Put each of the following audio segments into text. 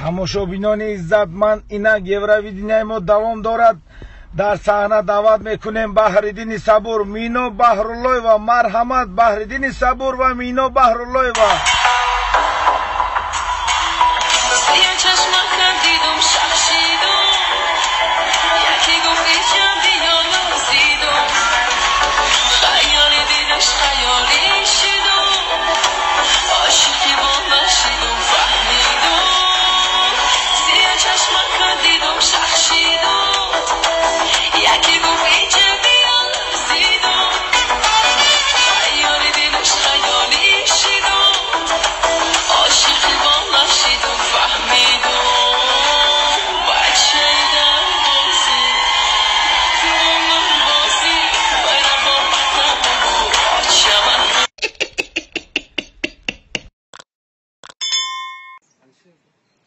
Тамошобинони иззатманд, инак Евровиденияи мо давом дорад. Дар саҳна даъват мекунем Баҳриддини Сабур, Мино Баҳруллоева. Марҳамат, Баҳриддини Сабур ва Мино Баҳруллоева.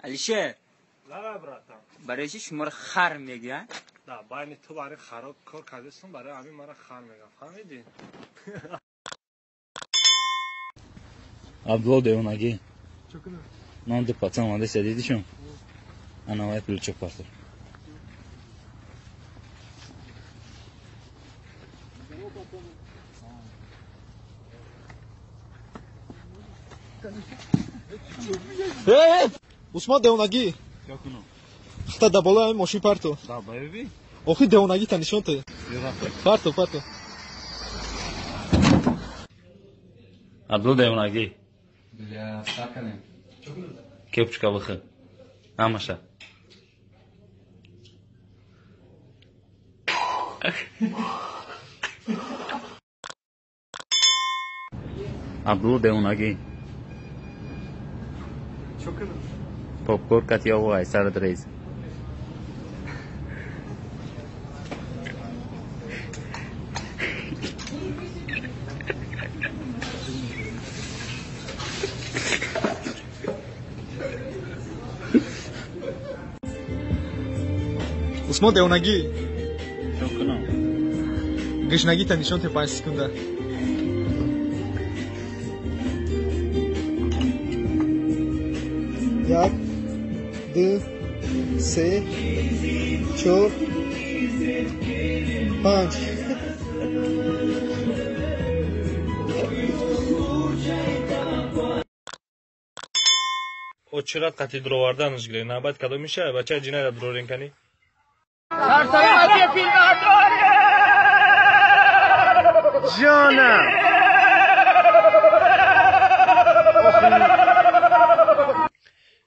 Алишер. Лара, братан. Барои чӣ шуморо хар мегӯянд? Да, байни ту барои харо кор кардастум, барои ҳамин маро хар мегӯянд. Фаҳмидӣ? Абдулло девонагӣ. Ман ду пацан омада дидишум. Ана вай плечо партор. Усман девонагӣ. Хата да болои мошин парто. Да, баёби? Охи девонагӣ та нишон те. Парто, парто. Абдулло девонагӣ. Бля, саканем. Кепчика бихӯр. Ҳамаша. Абдулло девонагӣ. Попкорн кати оғо айсарат рез. Усмон девонагӣ. Гушнагӣ та нишон те 5 секунда. Як, ду, се, чор, панҷ. Очират қати дуроварданаш гиред. Навбат кадом мешавад? Бачаи ҷинаят дурорен кани? Ҷонам.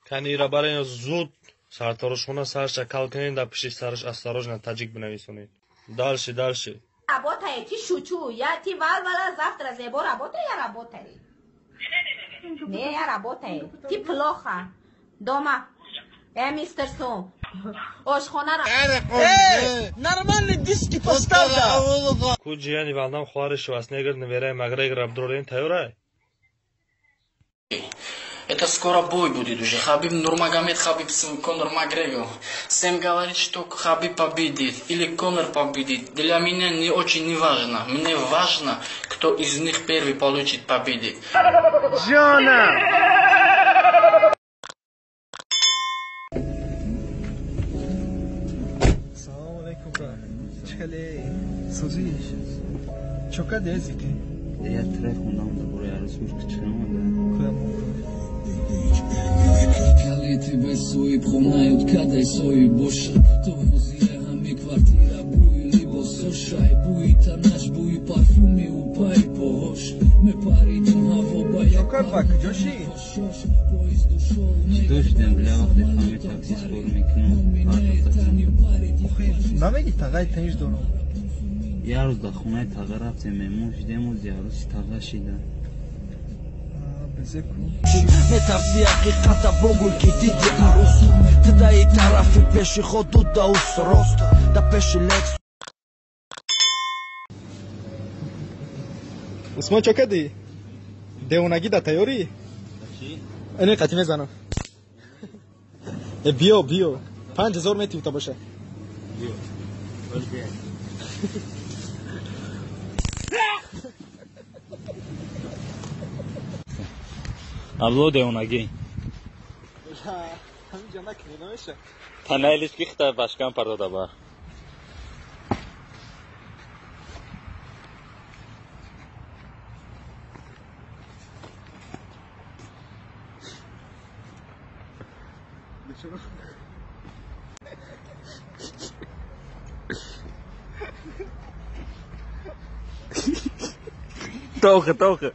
Кани ира барен зуд сарторошхона сарша кал кунед, дар пишти сараш осторожно таҷик бинависонед. Дальше, дальше. Работает, ты шучу. Я ты валвала завтра зебо работаю, я работаю. Не, я работаю. Ты плохо. Дома. Мистер Сум. Ошхона. Нормальный диски поставь. Ку ҷияни валдам хоҳари Шварценеггер Невераи Макгрегор Абдурорен тайёрай? Это скоро бой будет уже. Хабиб Нурмагомед, Хабиб с Конор Макгрегор. Сэм говорит, что Хабиб победит или Конор победит. Для меня не очень не важно. Мне важно, кто из них первый получит победу. Ҷонам. Салом алейкум, брат. Чӣ хеле? Созиш? Чо кардӣ азики? Я трек хондам дар бораи арӯсуш ки чӣ омада. Калити бе соҳиб хонаёд кадай соҳиб бошад. То ҳозира ҳами квартира бӯи либосошай, бӯи танаш, бӯи парфюми ӯ пай поҳош. Мепаридим ҳаво ба як куҷошӣ? Доштем, бля, вақте фаҳми такси спор мекунам. Охи намегӣ тағай тинҷ дорам. Як рӯз дар хонаи тага рафтем, меҳмон шидем, ози арӯси тага шида. Метарси ҳақиқата бугӯй ки диди арӯс. Ту даи тарафи пеши худ дуда ус рост да пеши лекс. Усмон чо кардӣ? Девонагӣ да тайёрӣ? Ини қатӣ мезанам. Биё, биё. 5000 мети ута боша. Абдулло девонагӣ. Ҳаминҷа накунӣ намеша. Танаилиш ки хита башкан пардода ба. Тохе, тохе.